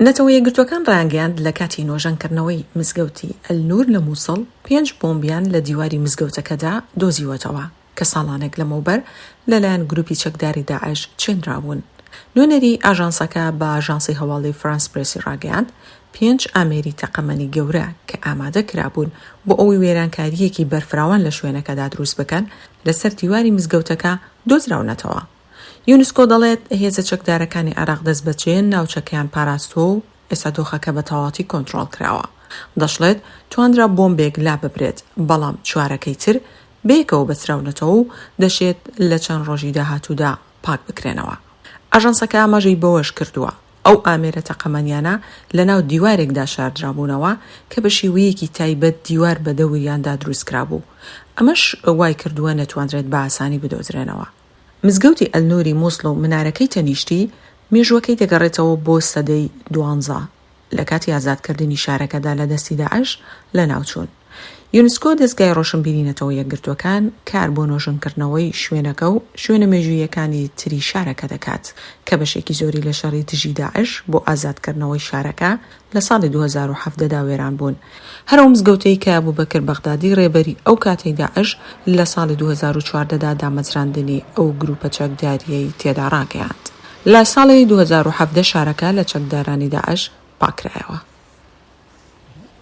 نەتەوە یەکگرتووەکان ڕایانگەیاند، لە کاتی نۆژەنکردنەوەی مزگەوتی ئەلنور لە موسڵ، پێنج بۆمبیان لە دیواری مزگەوتەکەدا دۆزیوەتەوە کە ساڵانێک لەمەوبەر لەلایەن گروپی چەکداری داعش چێنرابوون. نوێنەری ئاژانسەکە بە ئاژانسی هەواڵی فرانس پرێسی ڕاگەیاند، پێنج ئامێری تەقەمەنی گەورە کە ئامادە کرابوون بۆ ئەوەی وێرانکارییەکی بەرفراوان لە شوێنەکەدا دروست بکەن، لەسەر دیواری مزگەوتەکە دۆزراونەتەوە. یونسکۆ دەڵێت، هێزە چەکدارەکانی عێراق دەستبەجێ ناوچەکەیان پاراستووە و ئێستا دۆخەکە بە تەواوەتی کۆنترۆڵ کراوە. دەشڵێت، توانرا بۆمبێک لاببرێت، بەڵام چوارەکەی تر بەیەکەوە بەستراونەتەوە و دەشێت لە چەند ڕۆژی داهاتوودا پاک بکرێنەوە. ئاژانسەکە ئاماژەی بەوەشکردووە، ئەو ئامێرە تەقەمەنیانە لەناو دیوارێکدا شاردرابوونەوە کە بە شێوەیەکی تایبەت دیوار بە دەوریاندا دروستکرابوو، ئەمەش وایکردووە نەتوانرێت بە ئاسانی بدۆزرێنەوە. مزگەوتی ئەلنوری موسڵ و منارەکەی تەنیشتی، مێژووەکەی دەگەڕێتەوە بۆ سەدەی دوانزە، لە کاتی ئازادکردنی شارەکەدا لە دەستی داعش لەناوچوون. یونسکۆ دەزگای ڕۆشنبیری نەتەوە یەکگرتووەکان کار بۆ نۆژەنکردنەوەی شوێنەکە و شوێنە مێژووییەکانی تری شارەکە دەکات، کە بەشێکی زۆری لە شەڕی دژی داعش بۆ ئازادکردنەوەی شارەکە لە ساڵی 2017 دا وێران بوون. هەر ئەو مزگەوتەی کە ئەبوبەکر بەغدادی ڕێبەری ئەو کاتەی داعش لە ساڵی 2014 دا دامەزراندنی ئەو گروپە چەکدارییەی تێدا ڕاگەیاند. لە ساڵی 2017 شارەکە لە چەکدارانی داعش پاککرایەوە.